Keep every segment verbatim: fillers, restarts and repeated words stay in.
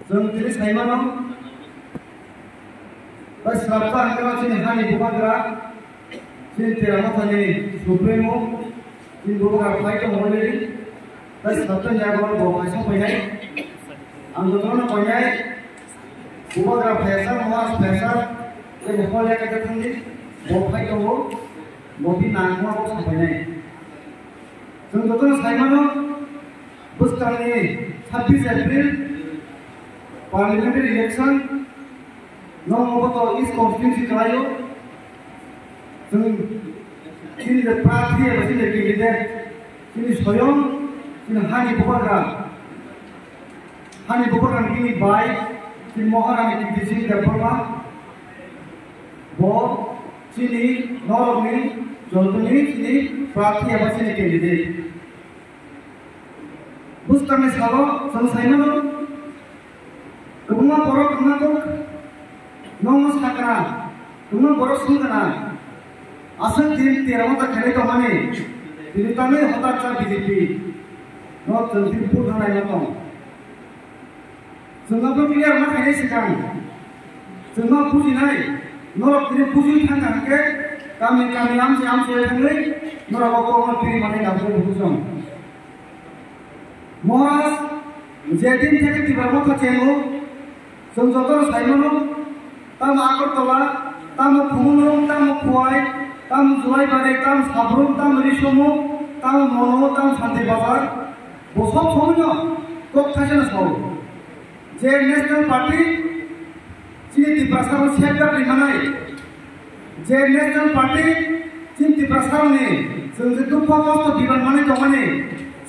Chwng tini saimano, bai swrapsa hwnkhe chini hani bubagra, chini Tera Mothani Supremo, chini bubagra phai tongo already. Bai swrapsa ni yago bo phai song painai. Ang jotono painai, bubagra phaisa, Maharaj phaisa, tei bo hole kata thangdi, bo phai tongo, bo bini nangma bo song painai. Chwng jotono saimano, bwskangni sabbish April parliamentary election, no obo to East constituency khlaio. Chwng chini je prarthi eba chini je candidate, chini soyong, chini hani bubagra, hani bubagra bini bai, chini Maharani Kirti Singh Debbarma, bo chini norokni jotoni chini prarthi eba chini candidate. Bwskangni salo chwng saimano, kwbangma borok wngna kok nokno sakna, kwbangma borok swngkana, aswk din Tera Motha khainai tongmani, tini tamni hotak cha B J P no chwng tini vote rwnaima tong. Chwng abo clear ma khainai swkang. Chwng ma bujinai, norok tini bujui thangkha hwnkhe, kami kami amchai amchai thangwi norok o kokno piri manai nangkukgo bujong. Maharaj, je din theke Tipra Motha chengo, chwng jotono saimano, tamo Agartala, tamo Khumulwng, tamo Khowai, tamo Julaibari, tamo Sabrum, tamo Risomo, tamo Mono, tamo Santir Bazar, bo sob somoino kok thaisano sao. Je National Party chini Tiprasano safeguard rimanai, je National Party chini Tiprasarokni chwng je dukho kosto biban manwi tongmani,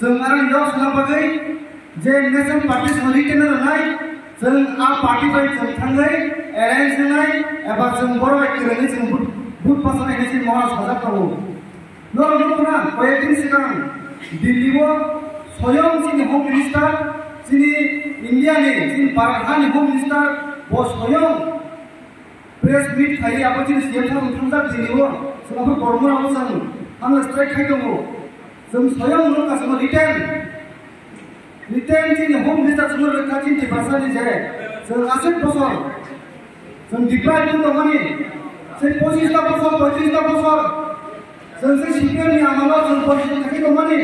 chwng arang yok sona bagwi je National Party chwng retainer rwnai, chwng a party bai chwng thangwi alliance rwnai eba chwng borok bai kwrwngwi chwng vote, vote pasanai hinwi chini Maharaj sajak tongo. Norok nukna koyekdin swkang Delhi o soyong chini Home Minister, chini India ni, chini Bharat hani Home Minister bo soyong press meet khai abo chini C M sir thangkha Delhi o, chwng abo kormo abo chwng hamle strike khai tongo. Chwng soyong nukha chwng written Written chini Home Minister sumar wngkha chini Tiprasa ni je, chwng aswk bosor, chwng deprive wng tongmani, se pochista bosor, poitrista bosor, chwng se C P M ni amalo chwng pochista thangwi tongmani,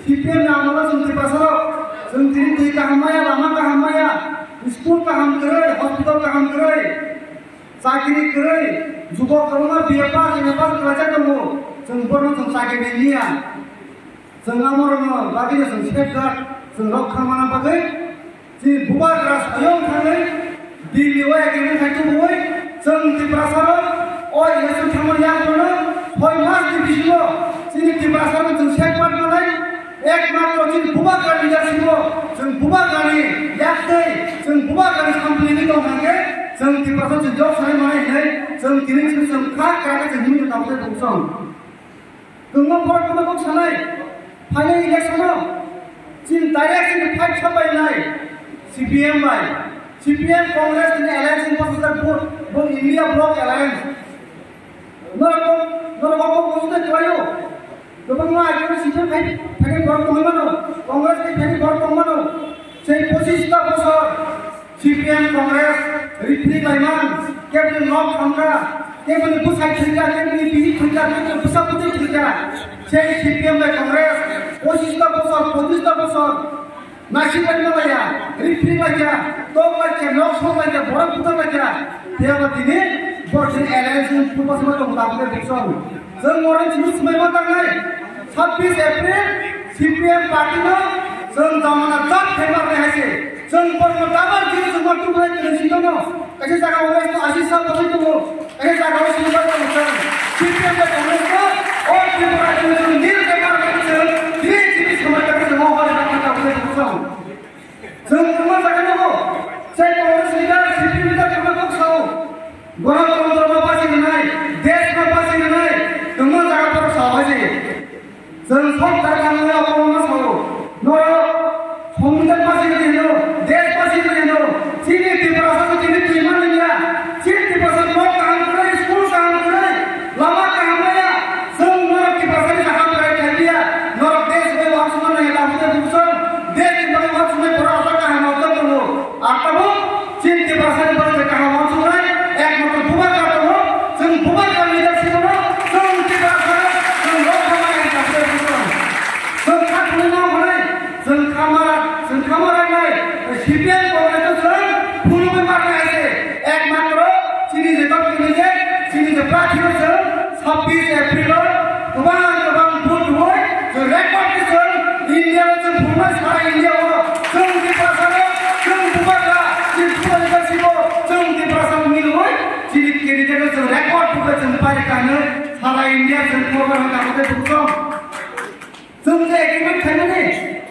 C P M ni amalo chwng Tiprasa rok, chwng tini twi kaham maya, lama kaham maya, school kaham kwrwi, hospital kaham kwrwi, chakri kwrwi, jubok kwbangma B A pass, M A pass kwlaijak tongo, chwng bono chwng chakri nai liya. Chwng amorokno bagwino chwng safeguard, chwng rokha mana bagwi chini bubagra soyong thangwi Delhi o agreement khai tubui chwng Tiprasarok o election thangmani yagulono soi mas ni bisingo chini Tiprasarok chwng safeguard manai ekmatro chini bubagra leadership o chwng bubagrani yaktwi chwng bubagrani sampli wngwi tong hwnkhe chwng Tiprasa chwng jok sanai manai hinwi chwng tini chwng chwng kha kha khe chwng himwi tong khe bungsong. Kwbangma borok kwbangma kok sanai, phainai election o chini direct chini fight khapai nai C P M bai, C P M Congress ni alliance ni pasal bo, bo India Bloc Alliance. Norok, norok kok kok kok kwlaio. Kwbangma akhir C P M phai, phainai borok tongmano, Congress ni phainai borok tongmano. Sei pochista bosor C P M Congress ripri laiman, kebni nok hamkha, kebni bwsai thwikha, kebni bihik thwikha, kebni bwsa bwtwi thwikha. Sei C P M bai Congress pochista bosor, pochista bosor nasik bai malaya, ripri laikha, tok laikha, nok sok laikha, borok buthar laikha. Phiya ba tini borok chini alliance ni purpose ma tong ta hwnwi buksong. Chwng oro chini swmai ma tangnai. Sabbish April C P M party no chwng jamana jat phaima rwnai hai se. Chwng borokno double jini chwngma tubuai kwrwng sitano. Kaisa jaga o wngkha asi sal bosai tongo. Kaisa jaga o sini bai tongo chwng. C P M bai Congress no o Tripura chwng nil paper bai chwng tini chini samai bai chwng o hor bai kata bosai tongo chwng. Chwng kwma jaga nogo. Chai Congress leader, C P M leader kwma kok sao. Gora Tondro no basi rwnai, desh no basi rwnai, kwma jaga borok sao hai se. Chwng sok jaga nangya borok no sao. Norok Songbidan basi rwnai no, desh basi rwnai no. Chini Tiprasa chini twi mani ya. Chini Tiprasa nok kaham kwrwi, school kaham kwrwi, lama kaham maya. Chwng norok Tiprasa ni kaham kwrwi khailiya. Norok desh bai wansukna nai tabuk tabuk chwng. Desh ni bai wansuknai borok aswk kaham aswk tongo. Atta C P M Congress no chwng phunugwi manwi hai se, ekmatro chini je top candidate, chini je prarthi no chwng sabbish April o kwbang kwbang vote rwui chwng record khe chwng India o chwng phunuknai, sara India o chwng Tiprasa no chwng bubagra, chini Tiprasa leadership o chwng Tiprasa no milwi chini candidate no chwng record bubai chwng pai kha hinwi sara India chwng khobor rwkha, tamo khe bukhuk song. Chwng je agreement khaimani,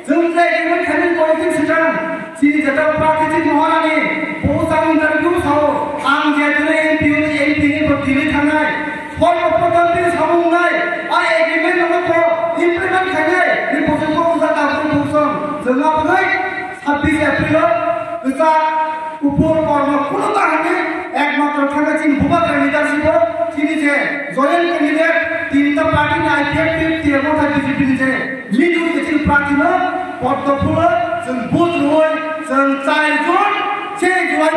chwng je agreement khaimani policy swkang, chini jeta prarthi chini Maharani, bo chang interview sao, ang je tini M P, M P ni bo Delhi thangnai, sor bo proton tini samung nai, a agreement no bo implement khainai, ni bo chwng bo usa ta bo chwng, chwng aboni sabbish April o kwchak, kuphur, kormo, kuno ta hwnwi ekmatro thangwi chini bubagra leadership o chini je joint candidate tinta party ni I P F T, T F O tei B J P ni je middle je chini prarthi no poddo phulo chwng vote rwui chwng char jon se July